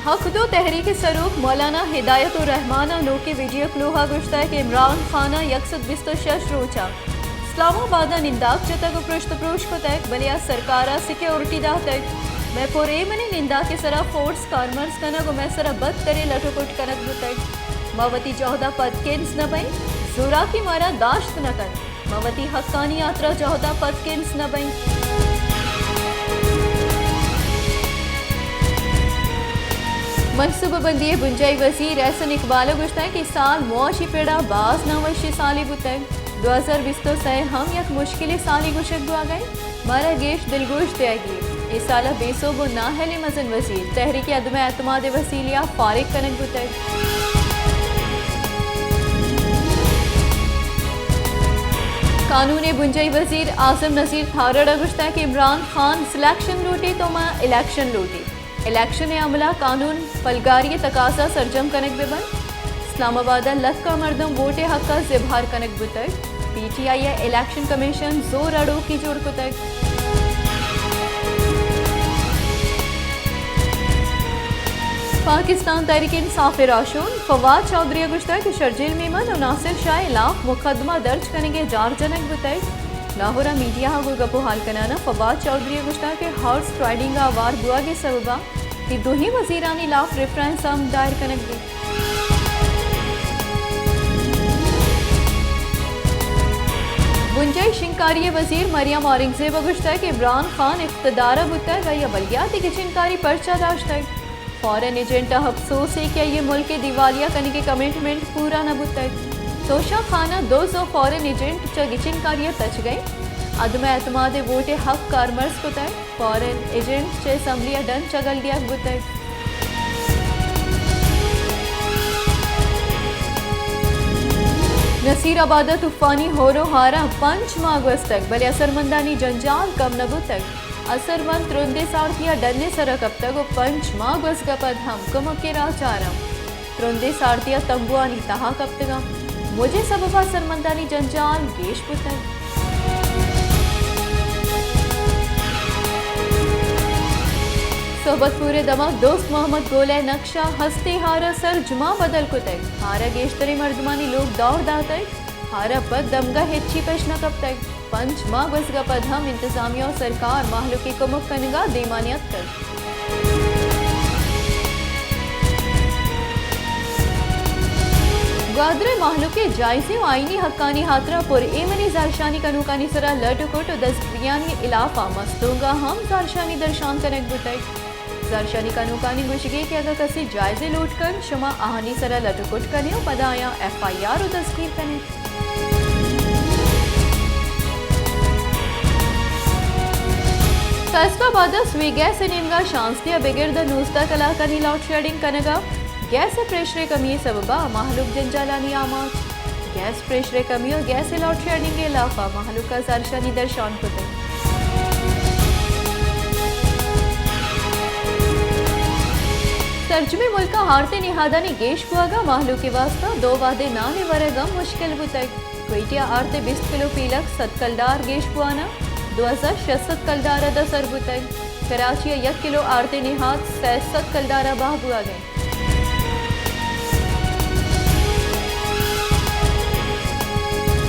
حق دو تحریک ءِ سروک مولانا ہدایت الرحمان ءَ نوکیں ویڈیو کلوہ ءَ گوشتگ کہ عمران خان ءَ یک سد بیست ءُ شش روچ ءَ اسلام آباد ءَ ننداک جتگ ءُ پرشت پروش کتگ، بلے آ سرکار ءَ سیکیورٹی داتگ۔ مئے پر ایمنیں ننداک ءِ سرا فورس کارمرز کنگ ءُ مئے سرا بدتریں لٹ ءُ کٹ کنگ بوتگ۔ ما وتی جہد ءَ پدکنز نہ بئیں، زوراکی مارا داشت نہ کنت۔ ما وتی حقانی ہاترا جہد ءَ پدکنز نہ بئیں۔ منصوبہ بندی ءِ بنجاہی وزیر احسن اقبال ءَ گوشتگ کہ سال معاشی پڑ ءَ باز ناوشیں سالے بوتگ۔ دو ہزار بیست ءُ سئے ہم یک مشکلیں سالے گوشگ بوگ ءَ انت۔ مارا گیش دلگوش دیگی انت۔ اے سال ءَ بے سوب ءُ نااہلیں مزن وزیر تحریک عدم اعتماد ءِ وسیلہ ءَ فارغ کنگ بوتگ۔ قانون ءِ بنجاہی وزیر اعظم نذیر تھارڑ ءَ گوشتگ کہ عمران خان سلیکشن لوٹیت ءُ ما الیکشن لوٹیں۔ الیکشن ءِ عمل ءَ قانون پلگاری ءِ تقاضا سرجم کنگ بہ بنت۔ اسلام آباد ءَ لکاں مردم ووٹ ءِ حق ءَ زبہر کنگ بوتگ۔ پی ٹی آئی ءَ الیکشن کمیشن زور اڑوکی جوڑ کتگ۔ پاکستان تحریک انصاف ءِ راہشون فواد چوہدری ءَ گوشتگ کہ شرجیل میمن ءُ ناصر شاہ ءِ لاپ مقدمہ درج کنگ ءِ جار جنگ بوتگ۔ لاہور ءَ میڈیا ءَ گوں گپ ءُ ہال کنان ءَ فواد چوہدری ءَ گوشتگ کہ ہارس ٹریڈنگ ءَ ہوار بوگ ءِ سبب ءَ اے دوہیں وزیرانی لاپ ریفرنس ہم دائر کنگ بیت۔ بنجاہی شنگکاری ءِ وزیر مریم اورنگزیب ءَ گوشتگ کہ عمران خان اقتدار ءَ بوتگ، آئی ءَ بلیاتی گچینکاری پرچا داشتگ؟ فارن ایجنٹ ءَ افسوس اے کہ آئی ءِ ملک ءِ دیوالیہ کنگ ءِ کمٹمنٹ پورا نہ بوتگ۔ توشہ خانہ دز ءُ فارن ایجنٹ چہ گچینکاری ءَ تچگ ءَ انت۔ عدم اعتماد ءِ ووٹ ءِ حق کارمرز کتگ۔ فارن ایجنٹ چہ اسمبلی ءَ ڈن چگل دیگ بوتگ۔ نصیر آباد ءَ طوفانی ہور ءُ ہاراں پنچ ماہ گوستگ، بلے اثرمندانی جنجال کم نہ بوتگ۔ اثرمند ترندیں سارتی ءَ ڈن ءِ سرا کپتگ ءُ پنچ ماہ گوزگ ءَ پد ہم کمک ءِ راہ چاراں۔ ترندیں سارتی ءَ تمبوانی تہا کپتگاں۔ مج ءِ سبب ءَ اثرمندانی جنجال گیش بوتگ۔ صحبت پور ءِ دمگ دوست محمد گول ءِ نقشہ ہستیں ہار ءَ سرجماں بدل کتگ۔ ہار ءَ گیشتریں مردمانی لوگ دور داتگ۔ ہار ءَ پد دمگ ءَ ہچی پش نہ کپتگ۔ پنچ ماہ گوزگ ءَ پد ہم انتظامیہ ءُ سرکار مہلوک ءِ کمک کنگ ءَ دیما نیاتکگ۔ گوادر ءِ مہلوک ءِ جائزیں ءُ آئینی حقانی ہاترا پر ایمنی زہرشانی کنوکانی سرا لٹ ءُ کٹ ءُ دزگیریانی ہلاف ءَ مستونگ ءَ ہم زہرشانی درشان کنگ بوتگ۔ زہرشانی کنوکانی گوشگ اِنت کہ اگاں کسے جائزے لوٹ کنت، شما آہانی سرا لٹ ءُ کٹ کن ئے ءُ پدا آیاں ایف آئی آر ءُ دزگیر کن ئے۔ فیصل آباد ءَ سوئی گیس ءِ نیمگ ءَ شانزدہ ءَ بگر داں نوزدہ کلاکانی لوڈ شیڈنگ کنگ ءَ گیس ءِ پریشر ءِ کمی ءِ سبب ءَ مہلوک جنجالانی آماچ۔ گیس پریشر ءِ کمی ءُ گیس ءِ لوڈ شیڈنگ ءِ ہلاف ءَ مہلوک ءَ زہرشانی درشان کتگ۔ سرجمیں ملک ءَ آرت ءِ نہادانی گیش بوگ ءَ مہلوک ءِ واستہ دو وہدے نان ءِ ورگ ہم مشکل بوتگ۔ کوئٹہ ءَ آرت ءِ بیست کلو پیلک صد کلدار گیش بوان ءَ دو ہزار شش سد کلدار ءَ داں سر بوتگ۔ کراچی ءَ یک کلو آرت ءِ نہاد سئے سد کلدار ءَ بہا بوگ ءَ انت۔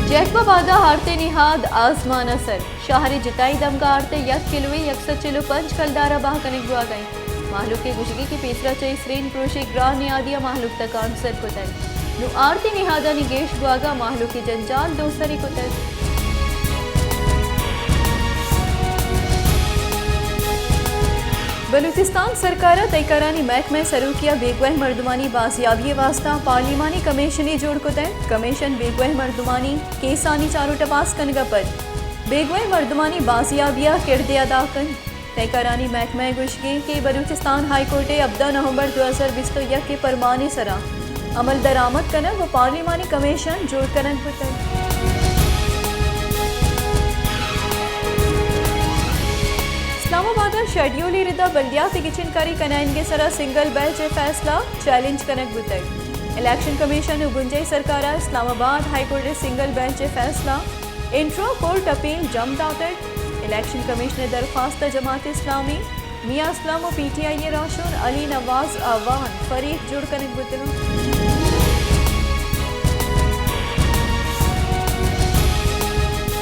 جیکب آباد ءَ آرت ءِ نہاد آزمان ءَ سر۔ شہر ءِ جتائی دمگ ءَ آرت ءِ یک کلوے یک سد چل ءُ پنچ کلدار ءَ بہا کنگ بوگ ءَ انت۔ مہلوک ءِ گوشگ اِنت کہ پیسرا چہ اے سرین پروش ءِ گران نہادی ءَ مہلوک تکانسر کتگ۔ نوں آرت ءِ نہادانی گیش بوگ ءَ مہلوک ءِ جنجال دوسری کتگ۔ بلوچستان سرکار ءَ تہکارانی محکمہ ءِ سروکی ءَ بیگواہ مردمانی بازیابی ءِ واستہ پارلیمانی کمیشنے جوڑ کتگ۔ کمیشن بیگواہ مردمانی کیسانی چار ءُ ٹپاس کنگ ءَ پد بیگواہ مردمانی بازیابی ءَ کردے ادا کنت۔ تہکارانی محکمہ ءِ گوشگ اِنت کہ بلوچستان ہائی کورٹ ءِ ہبدہ نومبر دو ہزار بیست ءُ یک ءِ پرمان ءِ سرا عمل درآمد کنگ ءُ پارلیمانی کمیشن جوڑ کنگ بوتگ۔ اسلام آباد ءَ شیڈیول ءِ ردا بلدیات ءِ گچینکاری کنائینگ ءِ سرا سنگل بینچ ءِ فیصلہ چیلنج کنگ بوتگ۔ الیکشن کمیشن ءُ بنجاہی سرکار ءَ اسلام آباد ہائی کورٹ ءِ سنگل بینچ ءِ فیصلہ انٹرا کورٹ اپیل جم داتگ۔ الیکشن کمیشن ءِ درخواست ءَ جماعت اسلامی میاں اسلم و پی ٹی آئی ء راہشون علی نواز ء آوان فریق جوڑ کنگ بوتگ انت۔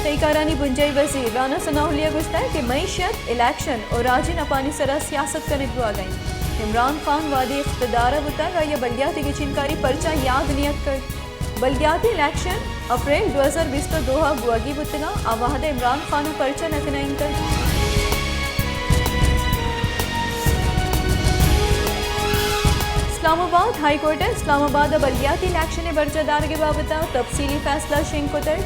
تئی کارانی بنجاہی وزیر رانا ثناء اللہ ء گوشتگ کہ معیشت، الیکشن و راجی نپانی سرا سیاست کنگ بوہگ ء انت۔ عمران خان وہدے اقتدار ء بوتگ، آئی ء بلدیاتی گچینکاری پرچا یاد نیتکگ؟ بلدیاتی الیکشن اپریل دو ہزار بیست ء دو ء بوہگی بوتگاں، آ وہد ء عمران خان ء پرچا نہ کنائینتگ؟ اسلام آباد، ہائی کورٹ ء اسلام آباد ء بلدیاتی الیکشن ء برجاہ دارگ ء بابت ء تفصیلی فیصلہ شنگ کتگ۔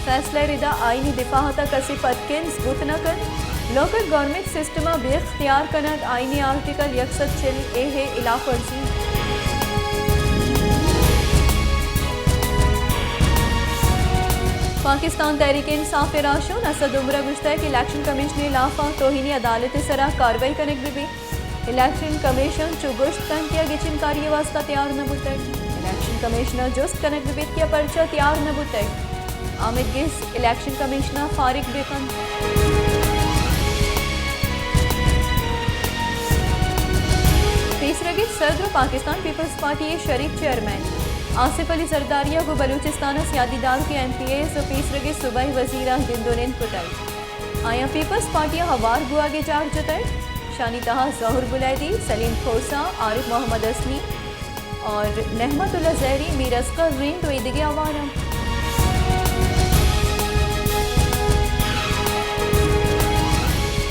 فیصلہ ء ردا آئینی دفاعات ء کسے پدکنز بوت نہ کنت۔ لوکل گورنمنٹ سسٹم ء بے اختیار کنگ آئین ء آرٹیکل یک سد چل اے ء ہلاف ورزی۔ پاکستان تحریک انصاف ء راہشون اسد عمر ء گوشتگ کہ الیکشن کمیشن ء ہلاف ء توہین عدالت ء سرا کاروائی کنگ بہ بیت۔ الیکشن کمیشن چو گوشت کنت کہ آ گچینکاری ء واستہ تیار نہ بوتگ۔ الیکشن کمیشن ء جست کنگ بہ بیت کہ آ پرچا تیار نہ بوتگ۔ آمید گس الیکشن کمشنر فارغ بہ کنت۔ پیسرگیں صدر و پاکستان پیپلز پارٹی ء شریک چیئرمین آصف علی زرداری ء گوں بلوچستان ء سیادی دارکیں ایم پی ایز و پیسرگیں صوبائی وزیراں گند و نند کتگ۔ آیاں پیپلز پارٹی ء ہوار بوہگ ء جاڑ جتگ۔ شانی تہا ظہور بلیدی، سلیم کھوسہ، عارف محمد حسنی، اور نعمت اللہ زہری، میر اصغر رند و ایدگہ آوار انت۔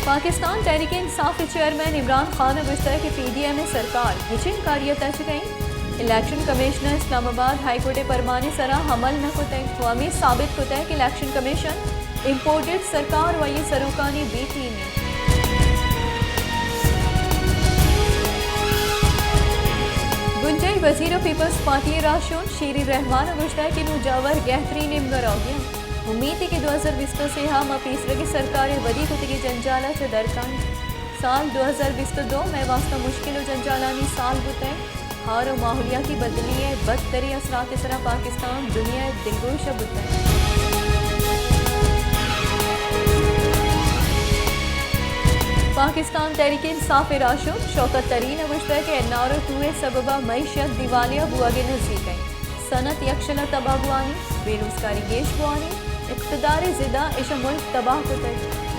پاکستان تحریک انصاف ء چیئرمین عمران خان ء گوشتگ کہ پی ڈی ایم ء سرکار گچین کاری ء تچگ ء انت، الیکشن کمشن ء اسلام آباد ہائی کورٹ ء پرمان ء سرا عمل نہ کتگ و ہمے ثابت کتگ کہ الیکشن کمیشن امپورٹڈ سرکار و آئی ء سروکانی بی ٹیم انت۔ بنجاہی وزیر و پیپلز پارٹی ء راہشون شیریں رحمان ء گوشتگ کہ نوں جاور گہترین نیمگ ء روگی انت۔ امیت انت کہ دو ہزار بیست و سے ء ما پیسرگیں سرکار ء ودی کتگیں جنجال ء چہ در کاینت۔ سال دو ہزار بیست و دو مئے واستہ مشکل و جنجالانی سال بوتگ۔ ہار و ماحولیاتی بدلی ء بدتریں اثرات ء سرا پاکستان دنیا ء دلگوش ء بوتگ۔ پاکستان تحریک انصاف ء راہشون شوکت ترین ء گوشتگ کہ این آر او ٹو ء سبب ء معیشت دیوالیہ بوہگ ء نزیک انت، صنعت یکشل ء تباہ بوانی، بے روزگاری گیش بوانی، اقتدار ء ضد ء ایش ء ملک تباہ کتگ۔